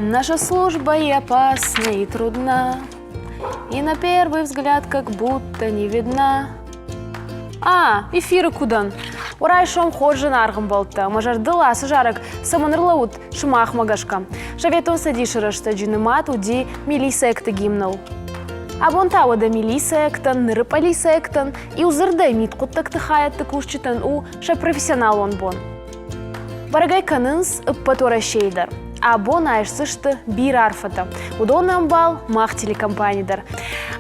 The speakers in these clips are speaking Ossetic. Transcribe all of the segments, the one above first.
Наша служба и опасна, и трудна, И на первый взгляд как будто не видна. А, эфиры кудан. Райсом хорз зынаргъ ӕмбӕлттӕ ӕмӕ зӕрдыл ацы зарӕг цӕмӕн ӕрлӕууыд сымахмӕ гӕсгӕ. Советон Цӕдисы рӕстӕджы нымад уыди милицӕгты гимныл. Абон та уӕдӕ милицӕгтӕн, ныры пъӕлицӕгтӕн, иу дзырдӕй мидхъуыддӕгты хайӕдты кусджытӕн у сӕ профессионалон бон. Бӕрӕгӕй кӕнынц ӕппӕт Уӕрӕсейы дӕр. Абон айсдзысты бирӕ арфӕтӕ. Уыдоны ӕмбал мах телекомпани дӕр.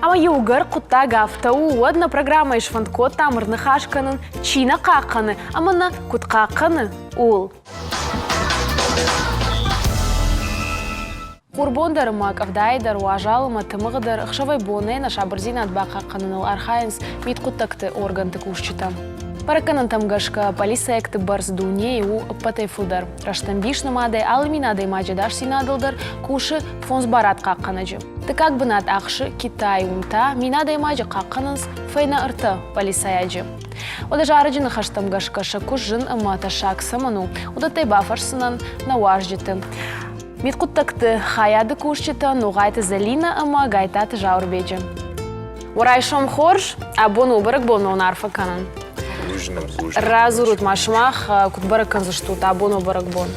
Ӕмӕ иугӕр хъуыддаг афтӕ у, уӕд нӕ программӕйы сфӕнд кодтам ӕрныхас кӕнын, чи нӕ хъахъхъӕны ӕмӕ нӕ куыд хъахъхъӕны, ууыл. Хурбон дӕр ӕмӕ къӕвдайы дӕр, уазал ӕмӕ тымыгъы дӕр ӕхсӕвӕй-бонӕй нӕ сабырдзинад бахъахъхъӕныныл архайынц мидхъуыддӕгты органты кусджытӕ. Бӕрӕггӕнӕнтӕм гӕсгӕ, полицӕйӕгты бӕрц дунейы у ӕппӕтӕй фылдӕр. Рӕстӕмбис нымадӕй алы мин адӕймаджы ӕдасдзинадыл дӕр кусы фондз барадхъахъхъӕнӕджы. Дыккаг бынат ахсы Китай, уым та мин адӕймаджы хъахъхъӕнынц фӕйнӕ ӕртӕ полицӕйаджы. Уӕдӕ зарӕджы ныхӕстӕм гӕсгӕ сӕ куыст зын ӕмӕ тӕссаг цӕмӕн у, уыдӕттӕй бафӕрсдзынӕн нӕ уазджыты. Мидхъуыддӕгты хайады кусджытӕ Ногъайты Зӕлинӕ ӕмӕ Гайтаты Зауырбеджы. Уӕ райсом хорз, абон у бӕрӕгбонон арфӕ кӕнын. Радзурут ма сымах, куыд бӕрӕг кӕндзыстут абон у бӕрӕгбон?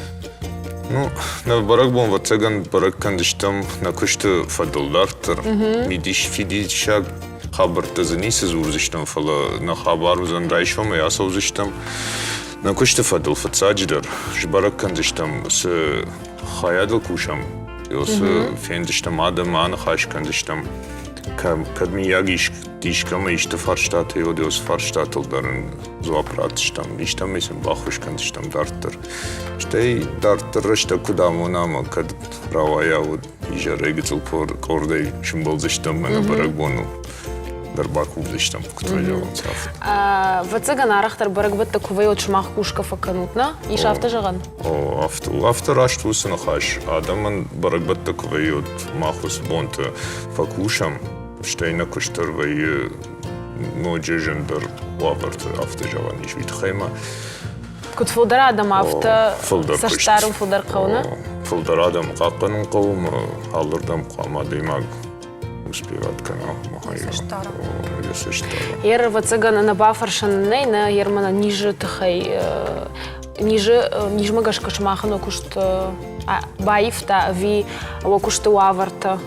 Ну, нӕ бӕрӕгбон, ӕвӕццӕгӕн, бӕрӕг кӕндзыстӕм нӕ куысты фӕдыл дарддӕр. Мидис фидиссаг хабӕрттӕ дзы ницы дзурдзыстӕм, фӕлӕ нӕ хабар уыдзӕн райсомӕй ацӕудзыстӕм. Нӕ куысты фӕдыл фыццаджыдӕр сбӕрӕг кӕндзыстӕм, цы хайадыл кусӕм, цы фендзыстӕм адӕмы, аныхас кӕндзыстӕм. Кӕд миййаг искӕмӕ исты фарстатӕ уӕд уыцы фарстатыл дӕр ын дзуапп ратдзыстӕм, истӕмӕй сын баххуыс кӕндзыстӕм дарддӕр. Стӕй дарддӕр рӕстӕг куыд амона ӕмӕ кӕд рауайа, уӕд изӕрӕй гыццыл къордӕй сымбӕлдзыстӕм мӕнӕ бӕрӕгбоныл дӕр бакувдзыстӕм, куыд фӕзӕгъынц, афтӕ. Ӕвӕццӕгӕн, арӕхдӕр бӕрӕгбӕттӕ куы вӕййы, уӕд сымах кусгӕ фӕкӕнут, нӕ? Ис афтӕ зӕгъӕн? О, афтӕ у. Афтӕ раст уыцы ныхас. Адӕмӕн бӕрӕгбӕттӕ куы вӕййы, уӕд мах уыцы бонты фӕкусӕм, стӕй нӕ куыст дӕр вӕййы ноджы зындӕр уавӕрты, афтӕ зӕгъӕн ис. Уый тыххӕй ма Куыд фылдӕр адӕм, афтӕ цӕстдарын фылдӕр хъӕуы, нӕ? Фылдӕр адӕм хъахъхъӕнын хъӕуы ӕмӕ алырдӕм хъуамӕ адӕймаг успевать кӕна. Ер, ӕвӕццӕгӕн, ӕнӕ бафӕрсӕн нӕй, нӕ ермӕнӕ низы тыххӕй низы низмӕ гӕсгӕ сымахӕн уӕ куыст баивта ӕви уӕ куысты уавӕртӕ?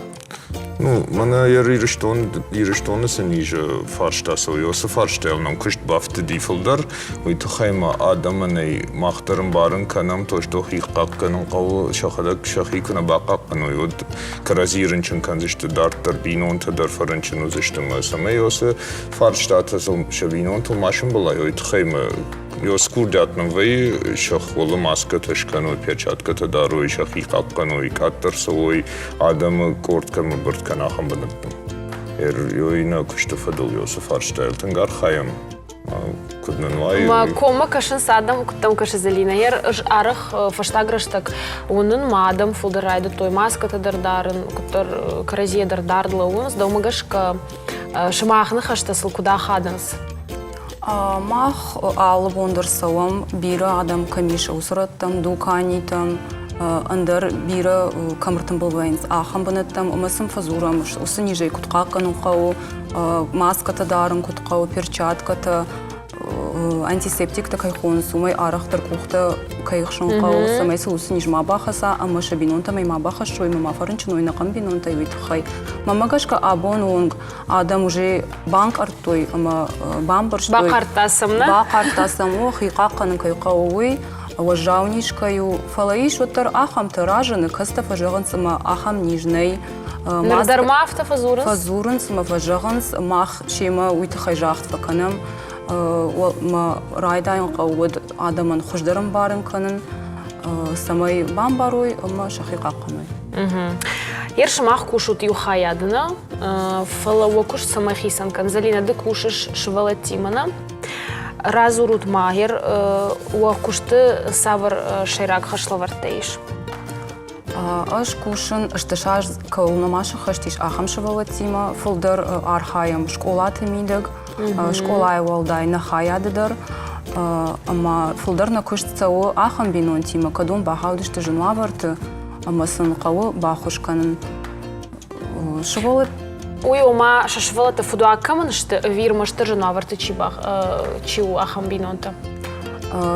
Ну, мӕнӕ Ирыстон, Ирыстоны цы низы фарста цӕуы, уыцы фарстайыл нӕм куыст бафтыди фылдӕр. Уый тыххӕй ма адӕмӕн ӕй мах дӕр ӕмбарын кӕнӕм, то что хи хъахъхъӕнын хъӕуы, сӕхӕдӕг сӕхи куы нӕ бахъахъхъӕной, уӕд кӕрӕдзи рынчын кӕндзысты дарддӕр, бинонтӕ дӕр фӕрынчын уыдзысты ӕмӕ цӕмӕй уыцы фарстатӕ сӕ бинонтыл ма сӕмбӕлай, уый тыххӕй ма Ё скурдиат нын вӕййы, сӕ холы маскӕтӕ скӕной, перчаткӕтӕ дарой, сӕхи хъахъхъӕной, къаддӕр цӕуой адӕмы къорд кӕм ӕмбырд кӕна, ахӕм бынӕттӕм. Ой нӕ куысты фӕдыл ё цы фарстайыл тынг архайӕм, куыд нын уайы. Мӕ коммӕ кӕсынц адӕм, куыдтӕм кӕсы Зӕлинӕ. Ер ӕз арӕх фӕстаг рӕстӕг уынын, ма адӕм фылдӕр райдыдтой маскӕтӕ дӕр дарын, куыддӕр кӕрӕдзийӕ дӕр дард лӕууынц. Дӕумӕ гӕсгӕ сымах ныхӕстӕ сыл куыд ахадынц? Мах алы бон дӕр цӕуӕм, бирӕ адӕм кӕм ис, уыцы рӕттӕм, дуканитӕм, ӕндӕр бирӕ кӕм ӕртымбыл вӕййынц, ахӕм бынӕттӕм ӕмӕ сын фӕдзурӕм, уыцы низӕй куыд хъахъхъӕнын хъӕуы, маскӕтӕ дарын куыд хъӕуы, перчаткӕтӕ, антисептиктӕ кӕй хонынц, уымӕй арӕхдӕр къухтӕ кӕй ӕхсын хъӕуы, цӕмӕй сыл уыцы низ ма бахӕца ӕмӕ сӕ бинонтӕм ӕй ма бахӕссой ӕмӕ ма фӕрынчын уой ӕнӕхъӕн бинонтӕй, уый тыххӕй. Мӕнмӕ гӕсгӕ абоны онг адӕм уже банкъардтой ӕмӕ бамбӕрстой. Бахъардта сӕм, нӕ? Бахъардта сӕм, о, хи хъахъхъӕнын кӕй хъӕуы, уый уӕззау низ кӕй у. Фӕлӕ ис уӕддӕр ахӕмтӕ разыны, кӕцытӕ фӕзӕгъынц, ӕмӕ ахӕм низ нӕй. Ныр дӕр ма афтӕ фӕдзурынц? Фӕдзурынц ӕмӕ фӕзӕгъынц, мах семӕ уый тыххӕй загъд фӕкӕнӕм. Мӕ райдайын хъӕуы уӕд адӕмӕн хуыздӕр ӕмбарын кӕнын, цӕмӕй бамбарой ӕмӕ сӕхи хъахъхъӕной. Ер сымах кусут иу хайады, нӕ? Фӕлӕ уӕ куыст цӕмӕй хицӕн кӕн? Зӕлинӕ, ды кусыс сывӕллӕттимӕ, нӕ? Радзурут ма, ер уӕ куысты цавӕр сӕйраг хӕслӕвӕрдтӕ ис? Ӕз кусын, стӕсаз кӕуыл нӕма сӕххӕст ис, ахӕм сывӕллӕттимӕ. Фылдӕр архайӕм скъолаты мидӕг, скъолайы уӕлдай нӕ хайады дӕр. Ӕмӕ фылдӕр нӕ куыст цӕуы ахӕм бинонтимӕ, кӕдон бахаудысты зын уавӕрты. ӕмӕ сын хъӕуы баххуыс кӕнын. Сывӕллӕт Уый ома сӕ сывӕллӕттӕ фыдуаг кӕмӕн сты, ӕви ӕрмӕстдӕр зын уавӕрты чи, чи у, ахӕм бинонтӕ?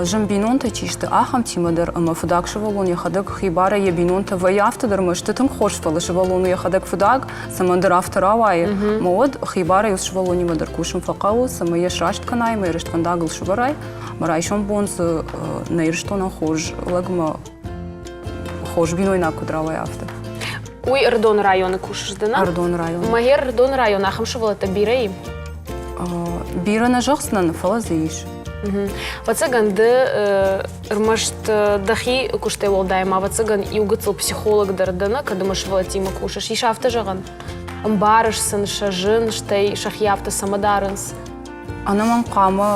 Зын бинонтӕ чи сты, ахӕмтимӕ дӕр ӕмӕ фыдаг сывӕллон йӕхӕдӕг хибарӕй йӕ бинонтӕ вӕййы афтӕ дӕр ӕмӕ сты тынг хорз, фӕлӕ сывӕллон у йӕхӕдӕг фыдаг, цӕмӕндӕр афтӕ рауайы. Ӕмӕ уӕд хибарӕй уыцы сывӕллонимӕ дӕр кусын фӕхъӕуы, цӕмӕй йӕ сраст кӕнай ӕмӕ йӕ рӕствӕндагыл сӕвӕрай. Ӕмӕ райсом бон дзы нӕ Ирыстонӕн хорз лӕгмӕ хорз бинойнаг куыд рауайа, афтӕ. Уый Ӕрыдоны районы кусыс ды, нӕ? Ӕрыдоны районы. Мӕ Ӕрыдоны районы ахӕм сывӕллӕттӕ бирӕ и? Бирӕ нӕ зӕгъдзынӕн, фӕлӕ дзы ис. Ӕвӕццӕгӕн ды ӕрмӕст дӕхи куыстӕй уӕлдай ма, ӕвӕццӕгӕн, иу гыццыл психолог дӕр дӕ, нӕ, кӕд ӕмӕ сывӕллӕттимӕ кусыс. Ис афтӕ зӕгъӕн? Ӕмбарыс сын сӕ зын, стӕй сӕхи афтӕ цӕмӕ дарынц? Ӕнӕмӕнг хъуамӕ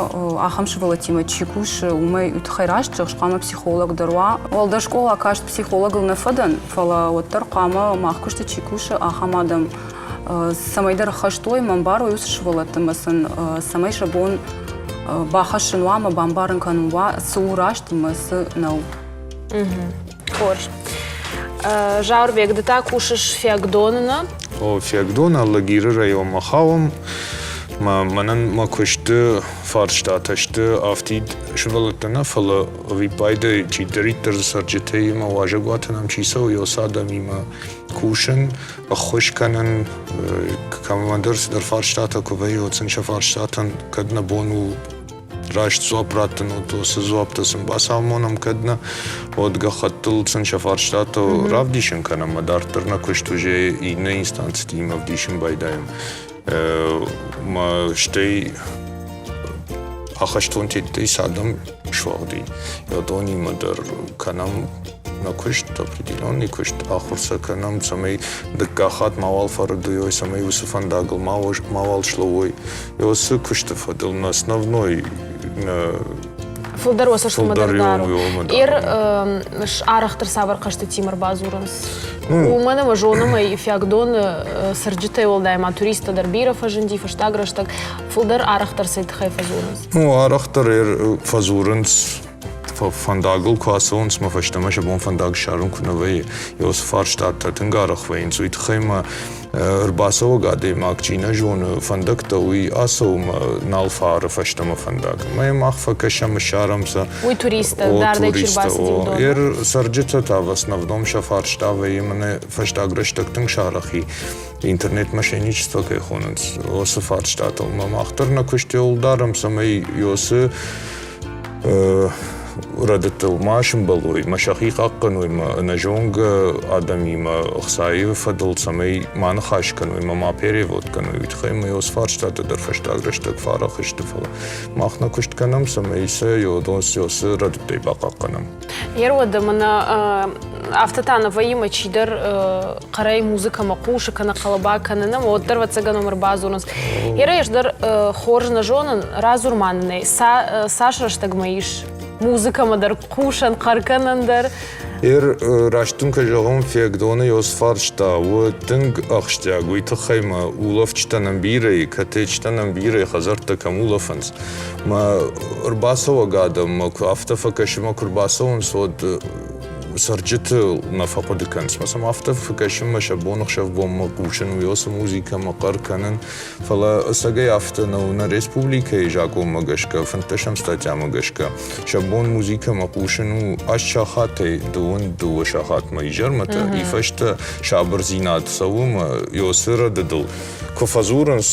ахӕм сывӕллӕттимӕ чи кусы, уымӕй уый тыххӕй раст зӕгъыс, хъуамӕ психолог дӕр уа. Уӕлдӕр скъола каст психологыл нӕ фӕдӕн, фӕлӕ уӕддӕр хъуамӕ мах куысты чи кусы, ахӕм адӕм цӕмӕйдӕр ӕххӕст уой, ӕмӕ ӕмбарой уыцы сывӕллӕтты ӕмӕ сын цӕмӕй сӕ бон бахӕссын уа ӕмӕ бамбарын кӕнын уа, цы у раст ӕмӕ цы нӕу. Хорз. Зауырбег, ды та кусыс Фиагдоны, нӕ? О, Фиагдон Алагиры районмӕ хауӕм. Мӕнӕн мӕ куысты фарстатӕ сты афтид сывӕллӕттӕ нӕ, фӕлӕ ӕвиппайды чидӕриддӕр цӕрджытӕй ӕмӕ уазӕгуаты нӕм чи цӕуы, уыцы адӕмимӕ кусын, ӕххуыс кӕнын, кӕмӕндӕр цыдӕр фарстатӕ куы вӕййы, уӕд сын сӕ фарстатӕн кӕд нӕ бон у раст дзуапп раттын, уӕд уыцы дзуӕпптӕ сын бацамонӕм, кӕд нӕ, уӕд гӕххӕттыл сын сӕ фарстатӕ равдисын кӕнӕм ӕмӕ дарддӕр нӕ куыст уже иннӕ инстанцитимӕ ӕвдисын байдайӕм. Мӕ стӕй ахӕстон тедтӕй цы адӕм суӕгъди, уыдонимӕ дӕр кӕнӕм нӕ куыст, определенный куыст, ахуыр сӕ кӕнӕм, цӕмӕй дыккаг хатт мауал фӕрӕдуйой, цӕмӕй уыцы фӕндагыл мауал слӕууой. Уыцы куысты фӕдыл нӕ основной Фылдӕр уӕ цӕстмӕ дӕр дару. Ир арӕхдӕр цавӕр хъӕзтытимӕ ӕрбадзурынц? Уымӕн ӕмӕ зонӕм ӕй, Фиагдоны цӕрджытӕй уӕлдай ма туристтӕ дӕр бирӕ фӕзынди фӕстаг рӕстӕг. Фылдӕр арӕхдӕр цӕй тыххӕй фӕдзурынц? Ну, арӕхдӕр фӕдзурынц фӕндагыл куы ацӕуынц мӕ фӕстӕмӕ сӕ бон фӕндаг ссарын куы нӕ вӕййы, уыцы фарстатӕ тынг арӕх вӕййынц. Уый тыххӕй ма ӕрбацӕуӕг адӕймаг чи нӕ зоны фӕндӕгтӕ, уый ацӕуы мӕ нал фӕары фӕстӕмӕ фӕндаг. Мӕ мах фӕкӕсӕм, ссарӕм сӕ. Уый туристтӕ, дардӕй чи рбацыди, уыдон. Ер цӕрджытӕ та в основном сӕ фарста вӕййы мӕнӕ фӕстаг рӕстӕг тынг сарӕх и. Интернет-мошенничество кӕй хонынц, уыцы фарстатыл. Мӕ мах дӕр нӕ куыстӕуыл дарӕм, цӕмӕй уыцы рӕдыдтыл ма сымбӕлой, ма сӕхи хъахъхъӕной, ма ӕнӕзонгӕ адӕмимӕ ӕхцайы фӕдыл цӕмӕй ма ныхас кӕной, ма ма перевод кӕной, уый тыххӕй ма уыцы фарстатӕ дӕр фӕстаг рӕстӕг фӕарӕх сты, фӕлӕ мах нӕ куыст кӕнӕм, цӕмӕй сӕ уыцы рӕдыдтӕй бахъахъхъӕнӕм. Еруӕд мӕнӕ афтӕ та нӕ вӕййы, мӕ чидӕр хъӕрӕй музыкӕмӕ хъусы кӕнӕ хъӕлӕба кӕны, нӕ уӕддӕр ӕвӕццӕгӕн уым ӕрбадзурынц. Ерӕ ӕз дӕр хорз нӕ зонын, радзур ма нын ӕй, цас рӕстӕгмӕ ис музыкӕмӕ дӕр хъусӕн, хъӕр кӕнӕн дӕр? Ер раст дын куы зӕгъон, Фегдоны ёс фарста у тынг ахсджиаг, уый тыххӕй мӕ улӕфджытӕ нӕм бирӕ и, коттеджтӕ нӕм бирӕ, хӕдзӕрттӕ кӕм улӕфынц. Мӕ ӕрбацӕуӕг адӕммӕ куы афтӕ фӕкӕсы мӕ куы рбацӕуынц, уӕд цӕрджыты нӕ фӕхъуыды кӕнынц. Мӕ сӕм афтӕ фӕкӕсын мӕ сӕ бон ӕхсӕв-бонмӕ хъусын, уыцы музыкӕмӕ хъӕр кӕнын. Фӕлӕ ӕцӕгӕй афтӕ нӕу. Нӕ республикӕйы закъонмӕ гӕсгӕ, фынддӕсӕм статьямӕ гӕсгӕ, сӕ бон музыкӕмӕ хъусын у аст сахатӕй 22 сахатмӕ изӕрмӕ та, и фӕстӕ сабырдзинад цӕуы мӕ уыцы рӕдыдыл куы фӕдзурынц,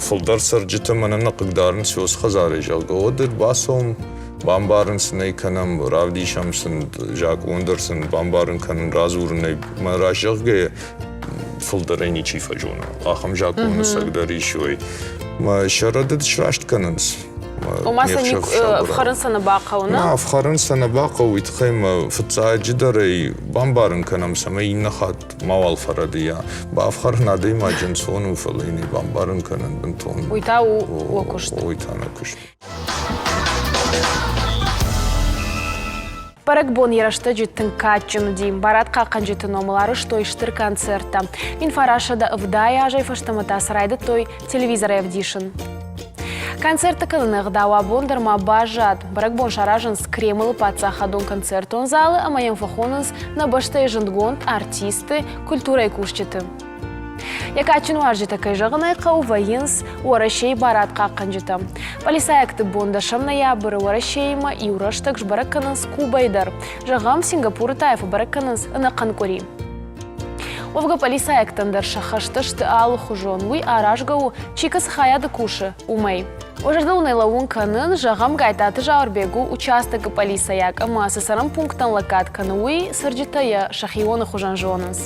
фылдӕр цӕрджытӕ мӕнӕн нӕ хъыгдарынц уыцы хӕдзарӕй, зӕгъгӕ, уӕд ӕрбацӕуӕм, бамбарын сын ӕй кӕнӕм, равдисӕм сын, закъон дӕр сын бамбарын кӕнын, радзурын ӕй. Мӕ разӕгъгӕ фылдӕрӕй ничи фӕзоны. Ахӕм закъоны цӕгдӕр ис, уый. Мӕ сӕ рӕдыд сраст кӕнынц. Ома сӕ ӕфхӕрын сӕ нӕ бахъӕуы, нӕ? Ӕфхӕрын сӕ нӕ бахъӕуы, уый тыххӕй мӕ фыццаджыдӕр ӕй бамбарын кӕнӕм, цӕмӕй иннӕ хатт мауал фӕрӕдийа. Бафхӕрын адӕймаджы ӕнцон у, фӕлӕ йын ӕй бамбарын кӕнын бынтон. Уый та у уӕ куыст. Уый та нӕ куыст. Бӕрӕгбон йӕ рӕстӕджы тынг кадджын уыди. Барадхъахъхъӕнджыты номыл арӕзтой стыр концерттӕ. 1970 азӕй фӕстӕмӕ та сӕ райдыдтой телевизорӕй ӕвдисын. Концерты кӕныны ӕгъдау абон дӕр ма баззад. Бӕрӕгбон саразынц Кремлы паддзахадон концертон залы ӕмӕ йӕм фӕхонынц нӕ бӕстӕйы зындгонд артистты, культурӕйы кусджыты. Йӕ кадджын уазджытӕ, кӕй зӕгъын ӕй хъӕуы, вӕййынц Уӕрӕсейы барадхъахъхъӕнджытӕ. Полицайӕгты бон дӕсӕм ноябры Уӕрӕсеимӕ иу рӕстӕг сбӕрӕг кӕнынц Кубӕйы дӕр. Зӕгъӕм, Сингапуры та йӕ фӕбӕрӕг кӕнынц ӕнӕхъӕн къуыри. Уӕвгӕ полицайӕгтӕн дӕр сӕ хӕстӕ сты алыхуызон. Уый аразгӕ у, чи кӕцы хайады кусы, уымӕй. Уӕ зӕрдыл нӕ лӕууын кӕнын, зӕгъӕм, Гайтаты Зауырбег у участокы полицайаг ӕмӕ цы цӕрӕн пункттӕн лӕггад кӕны, уый цӕрджытӕ йӕ сӕхионы хуызӕн зонынц.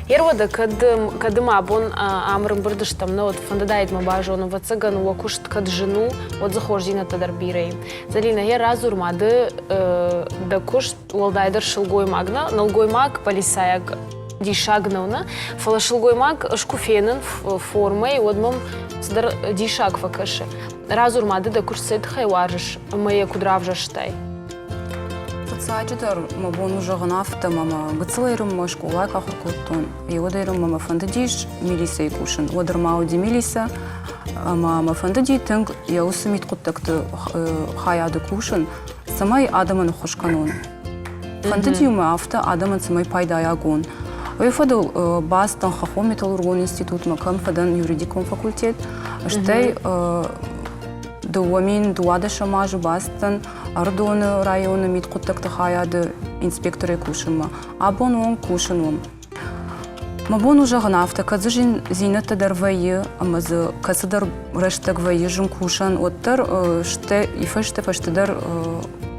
Еруӕдӕ кӕд, кӕд ма абон ам ӕрӕмбырд стӕм, нӕ уӕд фӕндыдаид мӕ базонын, ӕвӕццӕгӕн, уӕ куыст кӕд зын у, уӕд дзы хорздзинӕдтӕ дӕр бирӕ и. Зӕлинӕ, йӕ радзур ма ды дӕ куыст, уӕлдайдӕр сылгоймаг нӕ, нӕлгоймаг полицайаг диссаг нӕу, нӕ, фӕлӕ сылгоймаг ӕз куы фенын формӕйы, уӕд мӕм цыдӕр диссаг фӕкӕсы. Радзур ма ды дӕ куыст цӕй тыххӕй уарзыс ӕмӕ йӕ куыд равзӕрстай? Фыццаджыдӕр мӕ бон у зӕгъын афтӕ, ӕмӕ мӕ гыццылӕй рынмӕ скъолайы куы ахуыр кодтон, уӕдӕй рынмӕ мӕ фӕндыдис милицӕйы кусын. Уӕд ӕрма уыди милицӕ, ӕмӕ мӕ фӕндыди тынг йӕ уыцы мидхъуыддӕгты хайады кусын, цӕмӕй адӕмӕн ӕххуыс кӕнон. Фӕндыди мӕ афтӕ адӕмӕн цӕмӕй пайдайаг уон. Уый фӕдыл бацыдтӕн хӕххон металлургон институтмӕ, кӕм фӕдӕн юридикон факультет, стӕй 2012 азы бацыдтӕн Ӕрыдоны районы мидхъуыддӕгты хайады инспекторӕй кусынмӕ. Абон уым кусын уым. Мӕ бон у зӕгъын афтӕ, кӕд дзы зындзинӕдтӕ дӕр вӕййы ӕмӕ дзы кӕцыдӕр рӕстӕг вӕййы зын кусӕн, уӕддӕр стӕй фӕстӕ фӕстӕдӕр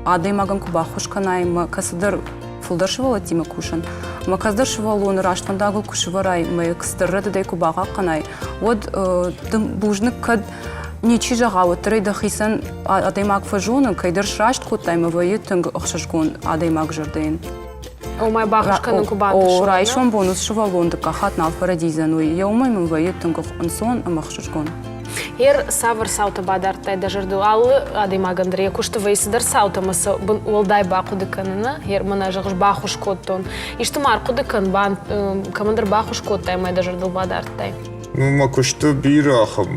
адӕймагӕн куы баххуыс кӕнай ӕмӕ кӕцыдӕр фылдӕр сывӕллӕттимӕ кусын, ӕмӕ кӕцыдӕр сывӕллоны раст фӕндагыл куы сывӕрай ӕмӕ йӕ цыдӕр рӕдыдӕй куы бахъахъхъӕнай, уӕд дын бузныг кӕд ничи зӕгъа, уӕддӕр ӕй дӕхицӕн адӕймаг фӕзоны, кӕйдӕр сраст кодтай ӕмӕ вӕййы тынг ӕхсызгон адӕймаг зӕрдӕйӕн. Омӕ баххуыс кӕнын куы бантысы. О, райсом бон уыцы сывӕллон дыккаг хатт нал фӕрӕдидзӕн, уый. Йӕ уымӕй мын вӕййы тынг ӕнцон ӕмӕ ӕхсызгон. Ер цавӕр цаутӕ бадардтай дӕ зӕрдыл? Алы адӕймагӕн дӕр йӕ куысты вӕййы цыдӕр цаутӕ ӕмӕ сӕ уӕлдай бахъуыды кӕныны. Ер мӕнӕ зӕгъыс, баххуыс кодтон. Исты ма ӕрхъуыды кӕн, кӕмӕндӕр баххуыс кодтай ӕмӕ дӕ зӕрдыл бадардтай? Ну, мӕ куысты бирӕ ахӕм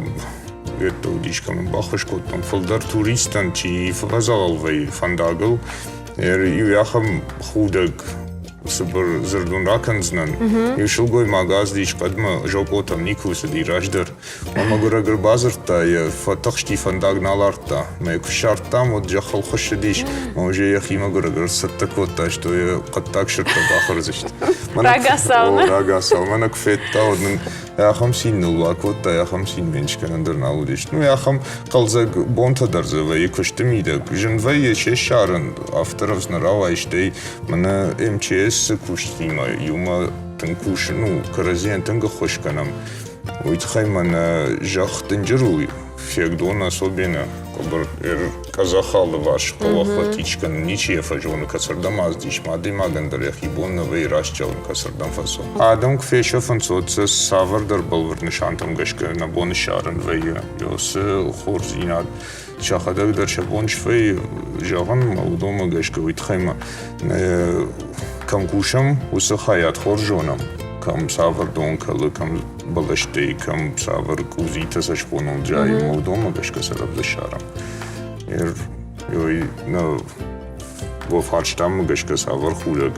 йедтӕ уыдис, кӕмӕн баххуыс кодтон. Фылдӕр туристтӕн, чи фӕдзӕгъӕл вӕййы фӕндагыл, иу ахӕм худӕг цыбыр дзырд уын ракӕндзынӕн. Иу сылгоймаг аздис хъӕдмӕ, зокъотӕм никуы цыди раздӕр. Мӕ мӕгуырӕг ӕрбадзырдта, йӕ фӕтыхсти фӕндаг нал ардта. Мӕ куы ссардтам, уӕд зӕххыл хуыссыдис. Мӕ уже йӕхи мӕгуырӕг ӕрцӕттӕ кодта, что йӕ хъӕддаг сырдтӕ бахӕрдзысты. Рагацау. Рагацау. Мӕнӕ куы федта, уӕд нын ахӕм цин ныл бакодта, ахӕм цин менчкӕнӕн дӕр нал уыдис. Ну, ахӕм хъӕлдзӕг бонтӕ дӕр дзы вӕййы куысты мидӕг. Зын вӕййы се ссарын, афтӕ рӕвдз нӕ рауайы, стӕй мӕнӕ МЧС-ы кусджытимӕ иумӕ тынг кусын, ну, кӕрӕдзийӕн тынг ӕххуыс кӕнӕм. Уый тыххӕй мӕнӕ зӕхх дынджыр у, фегдон особенно къуыбыр къӕдзӕхы алыварс хъӕуы охотичкӕн ничи йӕ фӕзоны, кӕцырдӕм аздис, ма адӕймагӕн дӕр йӕхи бон нӕ вӕййы раст зӕгъын, кӕцырдӕм фӕцӕуы. Адӕм куы фесӕфынц, уӕд сӕ цавӕрдӕр бӕлвырд нысантӕм гӕсгӕ нӕ бон ссарын вӕййы. Уыцы хорздзинад сӕхӕдӕг дӕр сӕ бон свӕййы зӕгъын, ӕмӕ уыдонмӕ гӕсгӕ уый тыххӕй ма кӕм кусӕм, уыцы хайад хорз зонӕм, кӕм цавӕр дон кӕлы, кӕм бӕлӕстӕй, кӕм цавӕр къудзитӕ цӕсгоныл зайы, ӕмӕ уыдонмӕ гӕсгӕ сӕ рӕвдз ссарӕм. Нӕ фарстамӕ гӕсгӕ цавӕр худӕг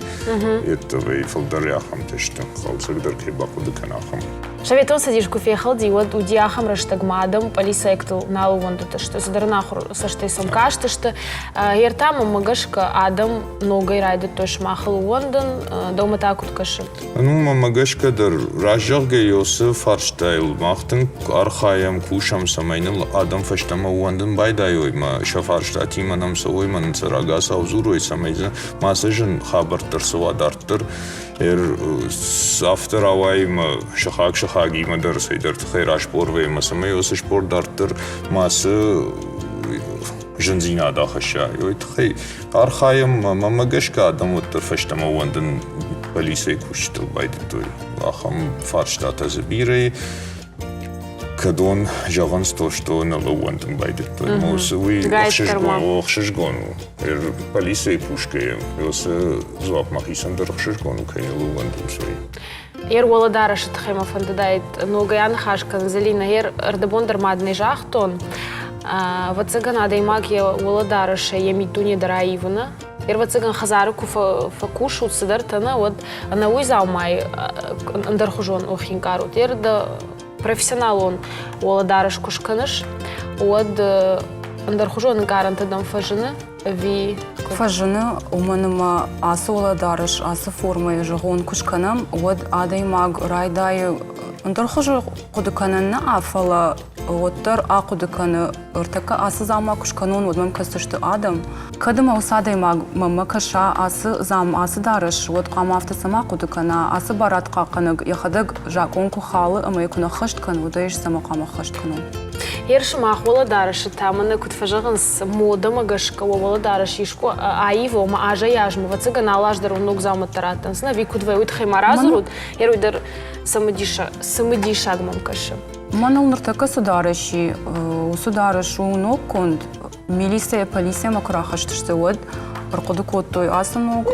йеддӕмӕ фылдӕр ахӕмтӕ сты, хъӕлдзӕгдӕр кӕй бахъуыды кӕна, ахӕм. Советон Цӕдис куы фехӕлди, уӕд уыди ахӕм рӕстӕгмӕ адӕм пъӕлицӕйӕгтыл нал ӕууӕндыдысты, цыдӕр ӕнахуыр цӕстӕй сӕм кастысты. Гъер та мӕнмӕ гӕсгӕ адӕм ногӕй райдыдтой сымахыл ӕууӕндын. Дӕумӕ та куыд кӕсы? Ну, мӕнмӕ гӕсгӕ дӕр, раззӕгъгӕ уыцы фарстайыл мах тынг архайӕм, кусӕм, цӕмӕй ныл адӕм фӕстӕмӕ ӕууӕндын байдайой мӕ сӕ фарстатимӕ нӕм цӕуой, мӕ нын сӕ рагацау дзурой, цӕмӕй дзы мацы зын хабӕрттӕ рцӕуа дарддӕр. Афтӕ рауайы мӕ сыхаг сыхагимӕ дӕр цӕйдӕр тыххӕй распор вӕййы ӕмӕ цӕмӕй уыцы спор дарддӕр мацы зындзинад ахӕсса. Уый тыххӕй архайӕм, мӕнмӕ гӕсгӕ адӕм уӕддӕр фӕстӕмӕ ууӕндын полицӕйы кусджытыл байдыдтой. Ахӕм фарстатӕ дзы бирӕ и. Кӕдон зӕгъынц, то что ныл ӕууӕндын байдыдтой. Уый ӕхсызгон, ӕхсызгон у. Полицӕйы кусгӕйӕ, уыцы дзуапп мӕхицӕн дӕр ӕхсызгон у, кӕй ныл ӕууӕндынц, уый. Ер уӕлӕдарӕсы тыххӕй мӕ фӕндыдаид ногӕй аныхас кӕнын, Зӕлинӕ. Ер ӕрдӕбон дӕр ма дын ӕй загътон. Ӕвӕццӕгӕн, адӕймаг йӕ уӕлӕдарӕсӕй йӕ миддуне дӕр аивы, Ӕвӕццӕгӕн, хӕдзары куы фӕкусут цыдӕртӕ, нӕ, уӕд ӕнӕуый дзаумайы ӕндӕрхуызон охин къарут. Ер дӕ профессионалон уӕлӕдарӕс куы скӕныс, уӕд ӕндӕрхуызон ӕнкъарӕнтӕ дӕм фӕзыны ӕви Фӕзыны, уымӕн ӕмӕ ацы уӕлӕдарӕс, ацы формӕйы зӕгъон куы скӕнӕм, уӕд адӕймаг райдайы ӕндӕр хуызы хъуыды кӕнын нӕ, фӕлӕ уӕддӕр ахъуыды кӕны, ӕртӕккӕ ацы дзаума куы скӕнон, уӕд мӕм кӕсдзысты адӕм. Кӕд ӕмӕ уыцы адӕймаг мӕнмӕ кӕса ацы дзам, ацы дарӕс, уӕд хъуамӕ афтӕ цӕмӕ хъуыды кӕна, ацы барадхъахъхъӕнӕг йӕхӕдӕг закъон куы халы ӕмӕ йӕ куы нӕ ххӕст кӕны, уӕд ӕй ӕз цӕмӕ хъуамӕ ӕххӕст кӕнон? Ер сымах уӕлӕдарӕсы та мӕнӕ куыд фӕзӕгъынц, модӕмӕ гӕсгӕ уӕ уӕлӕдарӕс искуы аив, ома азӕй-азмӕ, ӕвӕццӕгӕн, алы аз дӕр уын ног дзаумӕттӕ раттынц, ӕви куыд вӕййы, уый тыххӕй ма радзурут, ер уый дӕр цымыдисаг мӕм кӕсы. Мӕныл ныртӕккӕ цы дарӕс и, уыцы дарӕс у ноггонд. Милицӕйӕ полицӕмӕ куы рахызтысты, уӕд ӕрхъуыды кодтой ацы ног,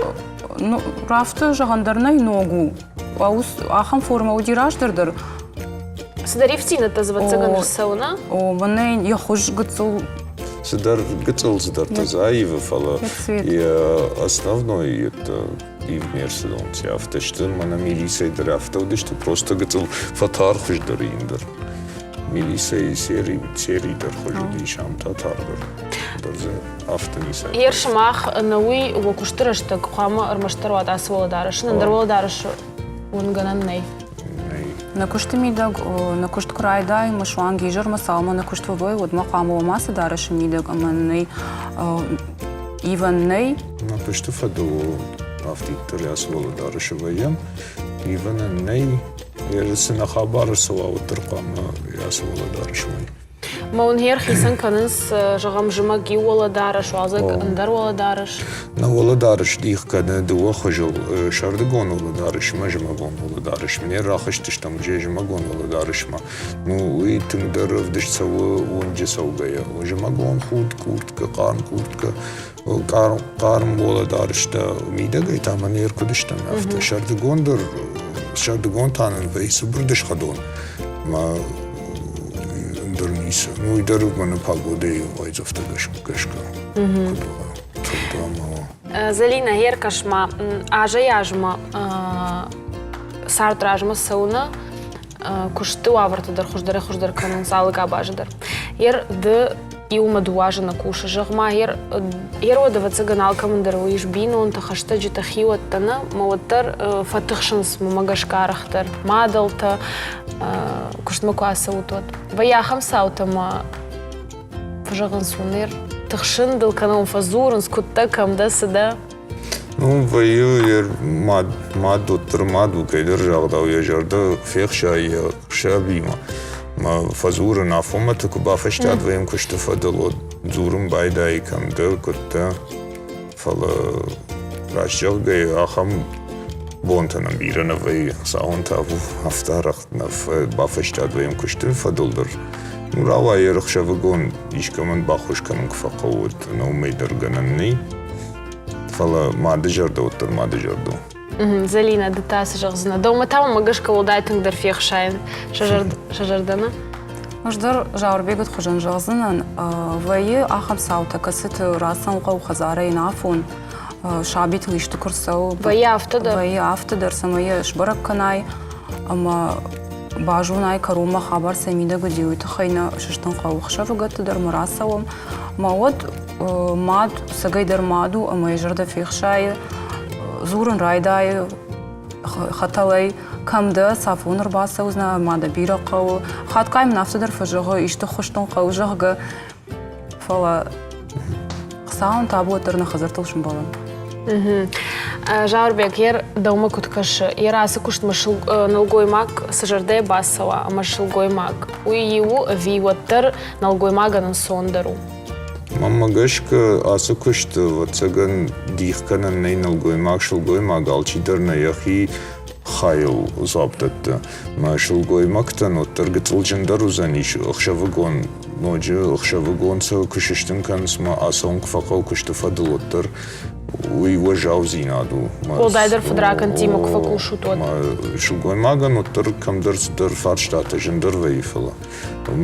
ну, рафты зӕгъӕн дӕр нӕй, ног у. Ахӕм формӕ уыди раздӕр дӕр. Цыдӕр ивддзинӕдтӕ дзы ӕвӕццӕгӕн ӕрцӕуы, нӕ? О, мӕнӕ йӕ хуыз гыццыл Цыдӕр гыццыл цыдӕртӕ дзы аивы, фӕлӕ йӕ основной это ивд не рцыдонци, афтӕ сты, мӕнӕ милицӕйы дӕр афтӕ уыдысты, просто гыццыл фӕтархуыздӕр ин дӕр. Милицӕйы сери, сери дӕр хуыз уыдис, ам та тардӕр. Дӕр дзы афтӕ ницы. Ер сымах ӕнӕуый уӕ куысты рӕстӕг хъуамӕ ӕрмӕстдӕр уат ацы уӕлӕдарӕсы, ӕндӕр уӕлӕдарӕсы уынгӕнӕн нӕй. Нӕ куысты мидӕг, нӕ куыст куы райдайы, ӕмӕ суанг изӕрмӕ цалынмӕ нӕ куыст фӕвӕййы, уӕдмӕ хъуамӕ уӕм ацы дарӕсы мидӕг ӕмӕ нӕй ивӕн нӕй. Нӕ куысты фӕдыл афтиддӕр ацы уӕлӕдарӕсы вӕййӕм. Ивӕнӕн нӕй. Цы нӕ хабар ӕрцӕуа, уӕддӕр хъуамӕ ацы уӕлӕдарӕсы уой. Мӕ уын хицӕн кӕнынц, зӕгъӕм, зымӕг иу уӕлӕдарӕс, уалдзӕг ӕндӕр уӕлӕдарӕс. Нӕ уӕлӕдарӕс дих кӕны дыууӕ хуызыл. Сӕрдыгон уӕлӕдарӕс ӕмӕ зымӕгон уӕлӕдарӕс. Не рахызтыстӕм уже зымӕгон уӕлӕдарӕсмӕ. Ну, уый тынгдӕр ӕвдыст цӕуы уынджы цӕугӕйӕ. Зымӕгон худ, курткӕ, хъарм курткӕ, хъарм уӕлӕдарӕстӕ мидӕгӕй та мӕ не ркуыдыстӕм афтӕ. Сӕрдыгон дӕр, сӕрдыгон та нын вӕййы цыбырдыс хӕдон. Мӕ ӕндӕр ницы. Ну, уый дӕр мӕнӕ погодӕйы уайдзӕфтӕ гӕсгӕ. Куыд уа, куыд ӕмӕ уа. Зӕлинӕ, ӕркӕс-ма, азӕй-азмӕ цард размӕ цӕуыны куысты уавӕртӕ дӕр хуыздӕрӕй-хуыздӕр кӕнынц алы къабазы дӕр. Ер ды иумӕ дыууӕ нӕ кусы, зӕгъ-ма, ер, ер уӕд, ӕвӕццӕгӕн, алкӕмӕн дӕр ис бинонтӕ, хӕстӕджытӕ, хиуӕттӕ, нӕ, мӕ уӕддӕр фӕтыхсынц мӕмӕ гӕсгӕ арӕхдӕр мадӕлтӕ, куыстмӕ куы ацӕут, уӕд. Вӕййы ахӕм цаутӕ мӕ фӕзӕгъынц уын, тыхсын дыл кӕнӕ уын фӕдзурынц, куыд дӕ, кӕм дӕ, цы дӕ. Ну, вӕййы йӕ мад, мад уӕддӕр мад у, кӕйдӕр загъдау йӕ зӕрдӕ фехсайы йӕ сабимӕ. Мӕ фӕдзурын афонмӕты куы бафӕстиат вӕййӕм куысты фӕдыл, уӕд дзурын байдайы, кӕм дӕ, куыд дӕ. Фӕлӕ раст зӕгъгӕйӕ, ахӕм бонтӕ нӕм бирӕ нӕ вӕййы. Цауын та афтӕ арӕх нӕ бафӕстиат вӕййӕм куысты фӕдыл дӕр. Ну, рауайы ӕхсӕвыгон искӕмӕн баххуыс кӕнын куы фӕхъӕуы, уӕд ӕнӕ уымӕй дӕр гӕнӕн нӕй. Фӕлӕ мады зӕрдӕ уӕддӕр мады зӕрдӕ у. Зӕлинӕ, ды та цы зӕгъдзынӕ? Дӕумӕ та мӕ гӕсгӕ уӕлдай тынгдӕр фехсайын сӕ зӕрдӕмӕ? Ӕз дӕр Зауырбегы хуызӕн зӕгъдзынӕн, вӕййы ахӕм цаутӕ, кӕцыты рацӕуын хъӕуы хӕдзарӕй афон, сабитыл исты куы рцӕуы. Вӕййы афтӕ дӕр? Вӕййы афтӕ дӕр, цӕмӕй йӕ сбӕрӕг кӕнай ӕмӕ базонай кӕронмӕ хабар цӕй мидӕг уыди, уый тыххӕй нӕ сыстын хъӕуы ӕхсӕвыгӕтты дӕр ма рацӕуӕм. Мӕ уӕд мад цӕгӕйдӕр мад у ӕмӕ йӕ зӕрдӕ фехсайы, дзурын райдайы хӕтӕлӕй, кӕм дӕ, цафон ӕрбацӕудзынӕ, ма дӕ бирӕ хъӕуы. Хатгай мын афтӕ дӕр фӕзӕгъы, исты хуыстон хъӕуы, зӕгъгӕ. Фӕлӕ Хуыцауӕн табу уӕддӕр нӕ хӕдзӕрттыл сӕмбӕлӕм. Зауырбег, ер дӕумӕ куыд кӕсы, ер ацы куыстмӕ нӕлгоймаг цы зӕрдӕйӕ бацӕуа ӕмӕ сылгоймаг, уый иу у ӕви уӕддӕр нӕлгоймагӕн ӕнцондӕр у? Мӕнмӕ гӕсгӕ, ацы куысты, ӕвӕццӕгӕн, дих кӕнӕн нӕй нӕлгоймаг-сылгоймаг, алчидӕр нӕ йӕхи хайыл дзуапп дӕтты. Мӕ сылгоймӕгтӕн уӕддӕр гыццылджындӕр уыдзӕнис ӕхсӕвыгон, ноджы ӕхсӕвыгон сӕ куы сыстын кӕнынц мӕ ацӕуын куы фӕхъӕуы куысты фӕдыл, уӕддӕр. Уый уӕззаудзинад у. Уӕлдайдӕр фыдракӕндтимӕ куы фӕкусут, уӕд. Сылгоймагӕн уӕддӕр кӕмдӕр цыдӕр фарстатӕ зындӕр вӕййы, фӕлӕ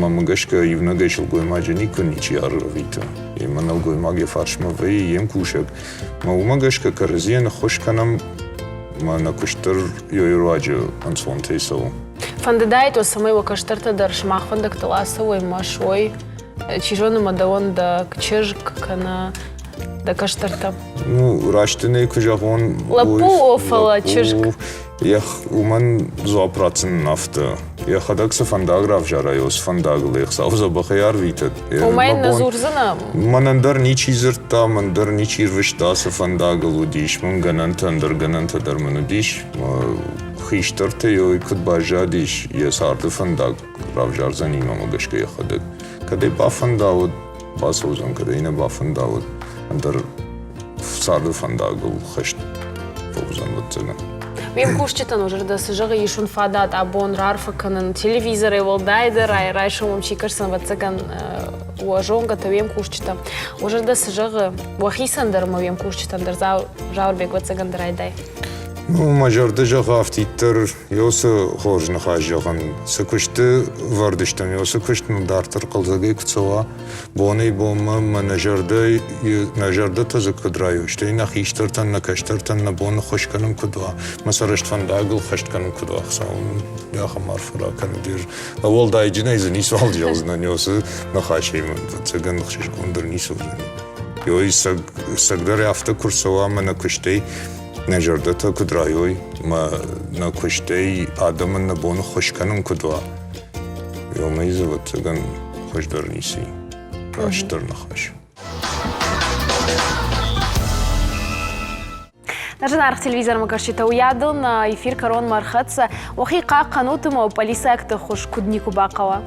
мӕм гӕсгӕ иунӕгӕй сылгоймаджы никуы ничи ӕрвиты. Емӕ нӕлгоймаг йӕ фарсмӕ вӕййы, йе мкусӕг. Мӕ уымӕ гӕсгӕ кӕрӕдзийӕн ӕххуыс кӕнӕм, мӕ нӕ куыст дӕр йой руаджы ӕнцонтӕй цӕуы. Фӕндыдаид уӕ, цӕмӕй уӕ кӕстӕртӕ дӕр сымах фӕндӕгтыл ацӕуой мӕ суой? Чи зоны, мӕ дӕуӕн дӕ чызг кӕнӕ дӕ кӕстӕртӕ? Ну, раст ын ӕй куы зӕгъон... Лӕппу о, фӕлӕ чызг. Ех, уымӕн дзуапп ратдзынӕн афтӕ. Йӕхӕдӕг цы фӕндаг равзара, цы фӕндагыл ӕхсӕв дзӕбӕхӕй арвитӕд. Уымӕй нӕ дзурдзынӕ? Мӕнӕн дӕр ничи дзырдта, мӕн дӕр ничи рвыста, цы фӕндагыл уыдис. Мын гӕнӕнтӕ, ӕндӕр гӕнӕнтӕ дӕр мын уыдис. Хистӕртӕй куыд баззадис йӕ царды фӕндаг, равзардзӕни мӕмӕ гӕсгӕ йӕхӕдӕг. Кӕд ӕй бафӕнда, уӕд бацӕудзӕн, кӕд ӕй нӕ бафӕнда, уӕд ӕндӕр царды фӕндагыл хӕст фӕуыдзӕн, ӕвӕццӕгӕн. Ме мкусджытӕн уӕ зӕрдӕ цы зӕгъы, ис уын фадат абон раарфӕ кӕнын телевизорӕй уӕлдайдӕр, райсом уӕм чи кӕсдзӕн, ӕвӕццӕгӕн, уӕ зонгӕтӕ, уе мкусджытӕ. Уӕ зӕрдӕ цы зӕгъы, уӕхицӕн дӕр ӕмӕ уе мкусджытӕн дӕр Зауырбег, ӕвӕццӕгӕн дӕр райдай. Ну, мӕ зӕрдӕ зӕгъы афтиддӕр Ёсы хорз ныхас зӕгъын, цы куысты вӕрд стӕм, ёсы куыст нын дарддӕр хъӕлдзӕгӕй куы цӕуа, бонӕй-бонмӕ мӕ нӕ зӕрдӕ, нӕ зӕрдӕтӕ дзы куыд райой, стӕй нӕ хистӕртӕн, нӕ кӕстӕртӕн нӕ бон ныххуыс кӕнын куыд уа, мӕ сӕ рӕстфӕндагыл хӕст кӕнын куыд уа, Хуыцау ахӕм арфӕ ракӕнӕд. Уӕлдайджынӕй дзы ницуал зӕгъдзынӕн, ёсы ныхасӕй мын, ӕвӕццӕгӕн, ӕхсызгондӕр ницы уыдзӕни. Ёй цӕгдӕр афтӕ куы рцӕуа мӕ нӕ куыстӕй, нӕ зӕрдӕтӕ куыд райой, мӕ нӕ куыстӕй адӕмӕн нӕ бон ӕххуыс кӕнын куыд уа, уымӕй дзы, ӕвӕццӕгӕн, хуыздӕр ницы и. Растдӕр ныхас. Нӕ зынаргъ телевизормӕ кӕсджытӕ, уыйадыл нӕ эфир кӕронмӕ ӕрхӕццӕ. Уӕхи хъахъхъӕнут ӕмӕ полицейӕгты ӕххуыс куыд никуы бахъӕуа.